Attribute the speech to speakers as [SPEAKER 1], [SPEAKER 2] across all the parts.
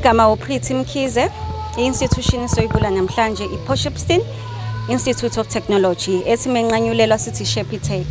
[SPEAKER 1] Igama uPretty Mkhize, i-institution esoyivula namhlanje i-Port Shepstone Institute of Technology ethi menqanyulelwa sithi Shepitech.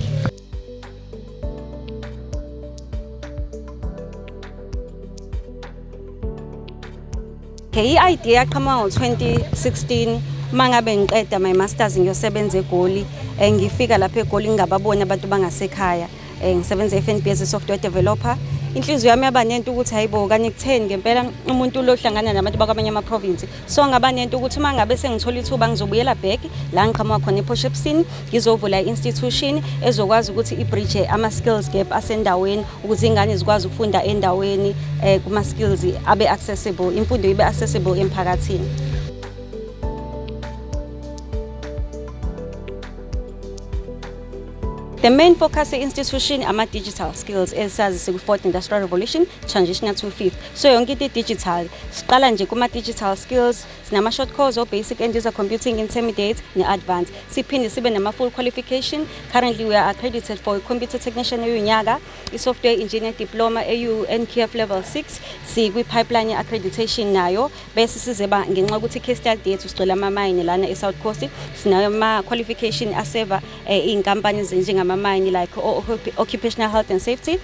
[SPEAKER 1] Okay, i-idea yaqhamuka ngo-2016 uma ngabe ngiqeda my masters ngiyosebenza eGoli. Ngifika lapha eGoli ngingababoni abantu bangasekhaya. Ngisebenza e-FNB as a software developer. Inhliziyo yami yaba nento ukuthi hayibo, kanye kutheni ngempela umuntu lo hlangana nabantu bakwamanye ama-province. So ngaba nento ukuthi uma ngabe sengithola ithuba ngizobuyela back la ngiqhamuka khona ePort Shepstone, ngizovula i-institution ezokwazi ukuthi i-bridge ama-skills gap asendaweni ukuze ingane zikwazi ukufunda endaweni kuma-skills abe accessible, imfundo ibe accessible emphakathini. The main focus ye-institution ama-digital skills esazi siku-fourth industrial revolution, transitional to fifth. So yonke into i-digital. Siqala nje kuma-digital skills, sinama-short course o-basic end user computing, intermediate ne-advanced. Siphinde sibe nama-full qualification. Currently we are accredited for computer technician eyunyaka, i-software engineer diploma eyu-NQF level 6, sikwi-pipeline ye-accreditation nayo. Bese sizeba ngenxa yokuthi i-case study yethu sigcwele amamayini lana e-South Coast, sinayo ama-qualification aseva iy'nkampani ezinjengamamayini like occupational health and safety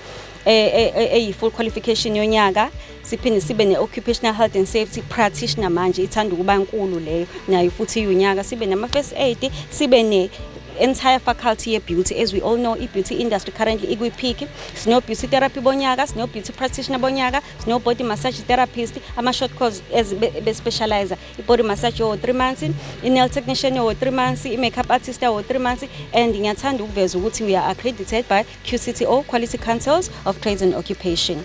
[SPEAKER 1] eyi-full qualification yonyaka. Siphinde sibe ne-occupational health and safety practitioner, manje ithanda ukuba nkulu leyo, nayo futhi iyunyaka. Sibe nama-first aid, sibe ne entire faculty ye-beauty. As we all know, i-beauty industry currently ikwi-peak. Sino-beauty therapy bonyaka, sino-beauty practitioner bonyaka, sino-body massage therapist, ama-short course as be-specializer i-body massage yo 3 months, i-nail technician yo 3 months, i-makeup artist yo 3 months. And ngiyathanda ukuveza ukuthi we are accredited by QCTO, Quality Councils of Trades and Occupation.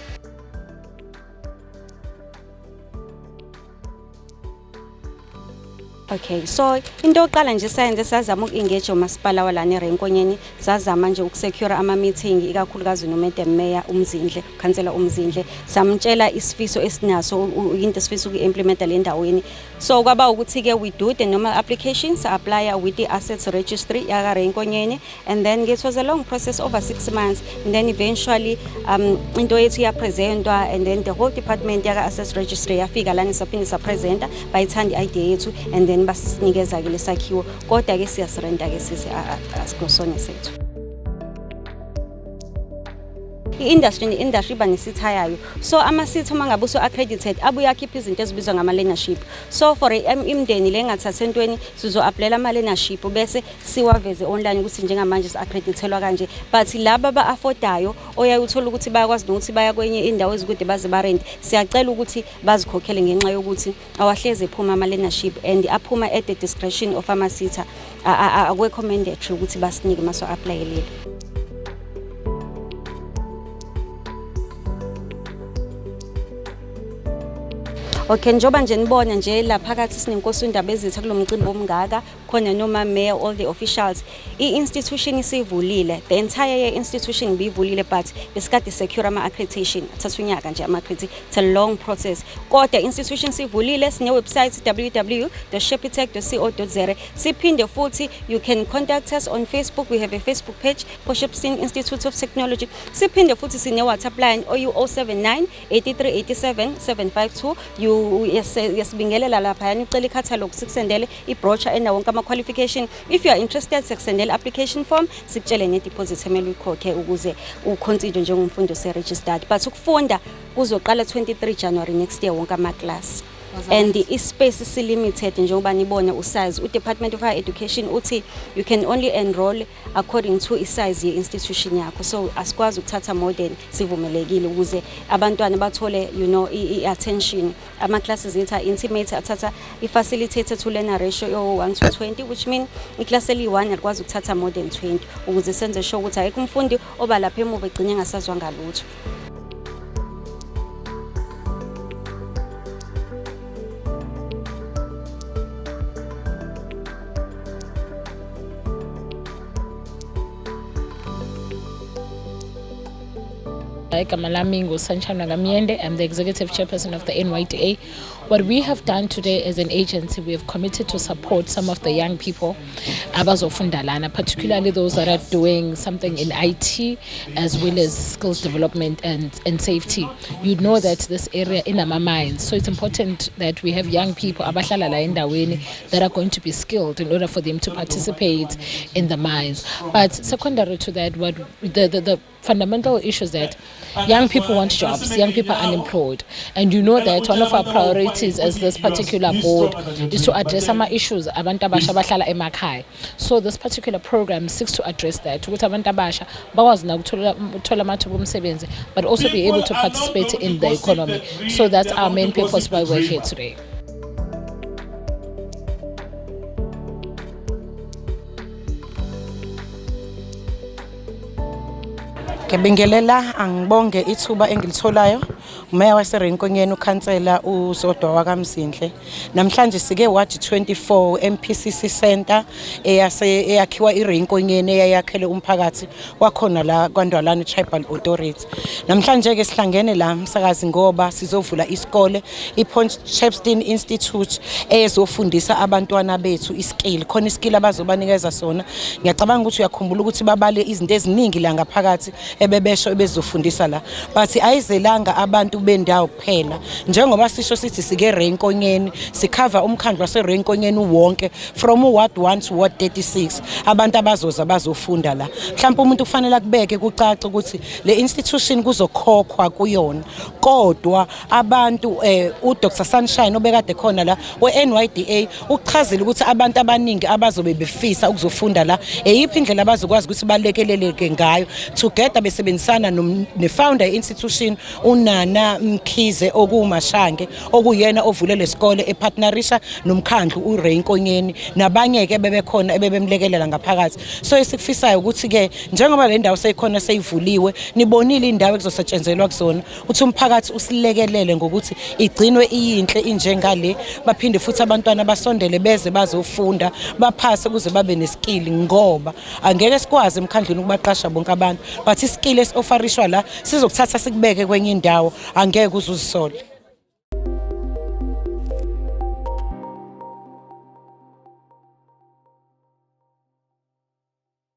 [SPEAKER 1] Okay, so into yokuqala nje sayenze, sazama uku-engage umasipala walana eRay Nkonyeni. Sazama nje ukusecure ama-meeting, ikakhulukazi no-Madam Mayor uMzindle, ukhansela uMzindle. Samtshela isifiso esinaso, into esifisa uku-implementa le ndaweni. So kwaba ukuthi-ke we do the normal applications, apply with the assets registry yaka-Ray Nkonyeni, and then it was a long process over 6 months, and then eventually into yethu iyapresentwa, and then the whole department yaka-assets registry yafika lana, saphinde sapresenta, bayithanda i-idea yethu, and then basinikeza-ke lesakhiwo. Kodwa-ke siyasirenta-ke, sisi asikosona sethu. I-industry ne-industry iba ne-SETA yayo, so ama-SETA uma ngabe usu-accredited abuye akhiphe izinto ezibizwa ngama-learnership. So for imindeni le engathathi entweni, sizo-applyela ama-learnership bese siwaveze online ukuthi njengamanje si-accredithelwa kanje. But laba aba-affordayo, oyaye uthole ukuthi bayakwazi nokuthi baya kwenye indawo ezikude baze barente, siyacela ukuthi bazikhokhele ngenxa yokuthi awahlezi ephuma ama-learnership and aphuma at the discretion of ama-SETA. Akwekho mandatory ukuthi basinike maso-applyelile. Okay, njengoba nje nibona nje la phakathi sinenkosi uNdabezitha kulo mcimbi omngaka, khona noma mayor, all the officials. I-institution isivulile, the entire ye-institution ibivulile, but besikade secure ama-accreditation, athatha unyaka nje ama-accreditation, it's a long process. Kodwa institution sivulile, sine-website www.shepitech.co.za. Siphinde futhi you can contact us on Facebook, we have a Facebook page, Port Shepstone Institute of Technology. Siphinde futhi sine-WhatsApp line oyu 079 83 87 752. You yasibingelela laphayana, ucela i-catalog, sikusendele i-brochure enawo wonke ama-qualification. If you are interested, sikusendele application form, sikutshele ne-deposit emele uyikhokhe ukuze uconsider njengomfundi ose-registered. But ukufunda kuzoqala 23 January next year, wonke ama-class, and i-space si-limited njengoba nibona usize. U-Department of Higher Education uthi you can only enroll according to isize ye-institution yakho, so asikwazi ukuthatha more than sivumelekile ukuze abantwana bathole i-attention. Ama-classes ethu a-intimate, athatha i-facilitator to learner ratio yo-1 to 20, which mean iklasi eliyi-1 alikwazi ukuthatha more than 20, ukuze senze sure ukuthi ayikho umfundi oba lapha emuva egcine engasazwa ngalutho.
[SPEAKER 2] Igama lami nguSunshine Nakamyende. I'm the executive chairperson of the NYDA. What we have done today as an agency, we have committed to support some of the young people abazofunda lana, particularly those that are doing something in IT as well as skills development and safety. You know that this area inama mines, so it's important that we have young people abahlala la endaweni that are going to be skilled in order for them to participate in the mines. But secondary to that, what the fundamental issue is that young people want jobs, young people are unemployed. And you know that one of our priorities as this particular board is to address ama issues abantu abasha abahlala emakhaya. So this particular program seeks to address that, ukuthi abantu abasha bakwazi na ukuthola amathuba omsebenzi, but also be able to participate in the economy. So that's our main purpose why we're here today.
[SPEAKER 3] Ngiyabingelela, angibonge ithuba engilitholayo. Umeya waseRay Nkonyeni, ukhansela uZodwa wakaMzinhle. Namhlanje sike Ward 24 MPCC Center eyase eyakhiwa iRay Nkonyeni, eyayakhele umphakathi wakhona la kwaNdwalane Tribal Authority. Namhlanje ke sihlangene la, msakazi, ngoba sizovula isikole iPort Shepstone Institute ezofundisa abantwana bethu iskill. Khona iskill abazobanikeza sona. Ngiyacabanga ukuthi uyakhumbula ukuthi babale izinto eziningi la ngaphakathi ebebesho ebezofundisa la. But ayizelanga abantu bendawo kuphela. Njengoba sisho sithi sike Ray Nkonyeni, sikhava umkhandlu wase Ray Nkonyeni wonke from ward 1 to ward 36, abantu abazoza bazofunda la. Mhlawumbe umuntu kufanele akubeke kucace ukuthi le institution kuzokhokhwa kuyona, kodwa abantu uDr Sunshine obekade khona la we-NYDA uchazile ukuthi abantu abaningi abazobe befisa ukuzofunda la, eyiphi indlela abazokwazi ukuthi balekeleleke ngayo together besebenzisana ne-founder institution uNana Mkhize okuwuMashange, okuyena ovule lesikole epartnerisha nomkhandlu uRay Nkonyeni nabanye-ke bebekhona ebebemlekelela ngaphakathi. So esikufisayo ukuthi-ke, njengoba le ndawo seyikhona, seyivuliwe, nibonile indawo ekuzosetshenzelwa kuzona, ukuthi umphakathi usilekelele ngokuthi igcinwe iyinhle injengale, baphinde futhi abantwana basondele beze bazofunda, baphase ukuze babe neskill, ngoba angeke sikwazi emkhandlwini ukubaqasha bonke abantu, but iskill esi-offerishwa la sizokuthatha sikubeke kwenye indawo, angeke uze uzisole.